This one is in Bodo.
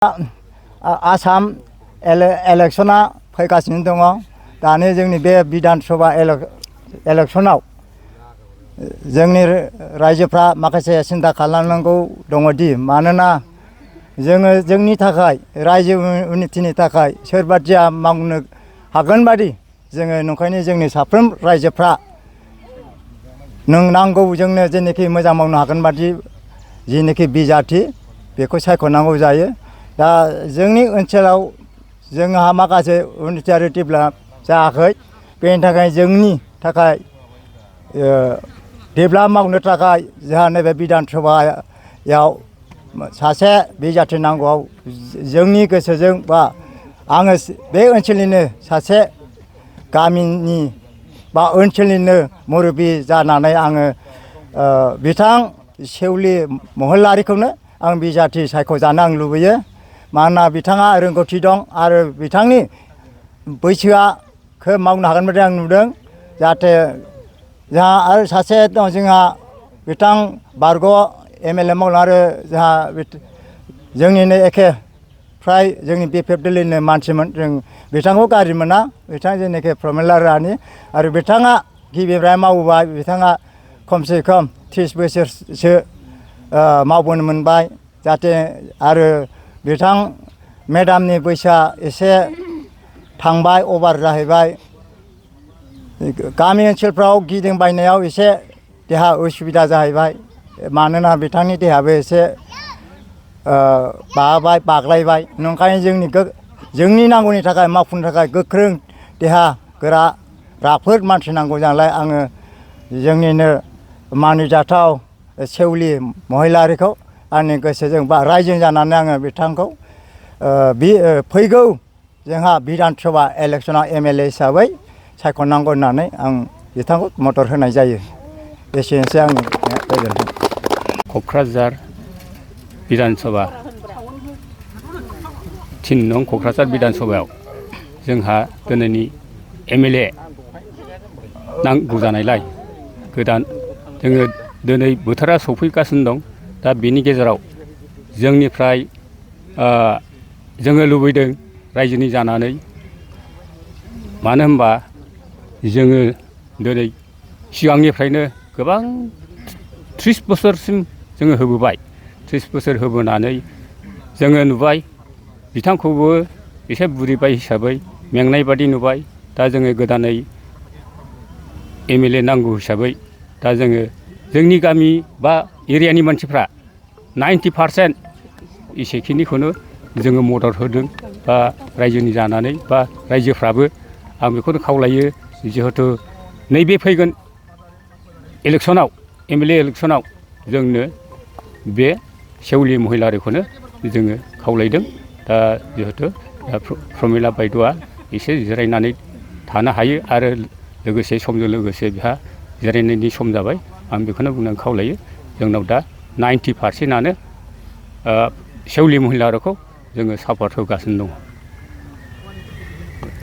आसाम इलेक्शना फैगासिनो दङ। दानि जोंनि बे बिधान सभा इलेक्शनाव जोंनि रायजोफ्रा माखासे सिन्था खालामनांगौ दङदि मानोना जोङो जोंनि थाखाय रायजो उन्नतिनि थाखाय सोरबादिया मावनो हागोन बादि जोङो नंखायनो जोंनि साफ्रोम रायजोफ्रा नांगौ जोंनो जेनोखि मोजां मावनो हागोन बादि जेनोखि बिजाथि बेखौ सायख'नांगौ जायो। दा जोंनि ओनसोलाव जोंहा माखासे उन्नतियारि डेभेलप जायाखै। बेनि थाखाय जोंनि थाखाय डेभेलप मावनो थाखाय जोंहा नैबे बिधान सभायाव सासे बिजाथि नांगौआव जोंनि गोसोजों बा आङो बे ओनसोलनिनो सासे गामिनि बा ओनसोलनिनो मुरबि जानानै आङो बिथां सेवलि महिलारिखौनो आं बिजाथि सायख'जानो आं लुबैयो। मानोना बिथाङा रोंगौथि दं आरो बिथांनि बैसोआ खोब मावनो हागोन बायदि आं नुदों। जाहाथे जोंहा आरो सासे दं जोंहा बिथां बारग' MLA मावलां आरो जोंहा जोंनिनो एखे फ्राय जोंनि BPF दिल्लीनि मानसिमोन। जों बिथांखौ गाज्रि मोना। बिथां जेनाखि प्रमिला रानी आरो बिथाङा गिबिनिफ्राय मावोबा बिथाङा खमसे खम 30 बोसोरसो मावबोनो मोनबाय। जाहाथे आरो बिथां मेडामनि बैसोआ एसे थांबाय अभार जाहैबाय। गामि ओनसोलफ्राव गिदिंबायनायाव एसे देहा उसुबिदा जाहैबाय। मानोना बिथांनि देहायाबो एसे बाग्लायबाय। नंखायनो जोंनि नांगौनि थाखाय मावफुंनो थाखाय गोख्रों देहा गोरा राफोद मानसि नांगौ जानायलाय आङो जोंनिनो मानिजाथाव सेवलि महिलारिखौ आंनि गोसोजों बा रायजो जानानै आङो बिथांखौ फैगौ जोंहा बिधान सभा इलेक्शनाव MLA हिसाबै सायख'नांगौ होननानै आं बिथांखौ मदद होनाय जायो। एसेनोसै आंनि गोजोन्थों। क'क्राझार बिधान सभा 3 नं क'क्राझार बिधान सभायाव जोंहा दिनैनि MLA नांगौ जानायलाय गोदान जोङो दिनै बोथोरा सफैगासिनो दं। दा बेनि गेजेराव जोंनिफ्राय जोङो लुबैदों रायजोनि जानानै, मानो होनबा जोङो दिनै सिगांनिफ्रायनो गोबां 30 बोसोरसिम जोङो होबोबाय। 30 बोसोर होबोनानै जोङो नुबाय बिथांखौबो एसे बुरिबाय हिसाबै मेंनाय बादि नुबाय। दा जोङो गोदानै MLA नांगौ हिसाबै दा जोङो जोंनि गामि बा एरियानि मानसिफ्रा 90% एसेखिनिखौनो जोङो मदद होदों बा रायजोनि जानानै बा रायजोफ्राबो आं बेखौनो खावलायो जिहेथु नैबे फैगोन इलेक्शनाव MLA इलेक्शनाव जोंनो बे सेवलि महिलारिखौनो जोङो खावलायदों। दा जिहेथु प्रमिला बायद'आ एसे जिरायनानै थानो हायो आरो लोगोसे समजों लोगोसे बिहा जिरायनायनि सम जाबाय। आं बेखौनो बुंनानै खावलायो जोंनाव दा 90%आनो सेवलि महिलारिखौ जोङो सापर्ट होगासिनो दङ।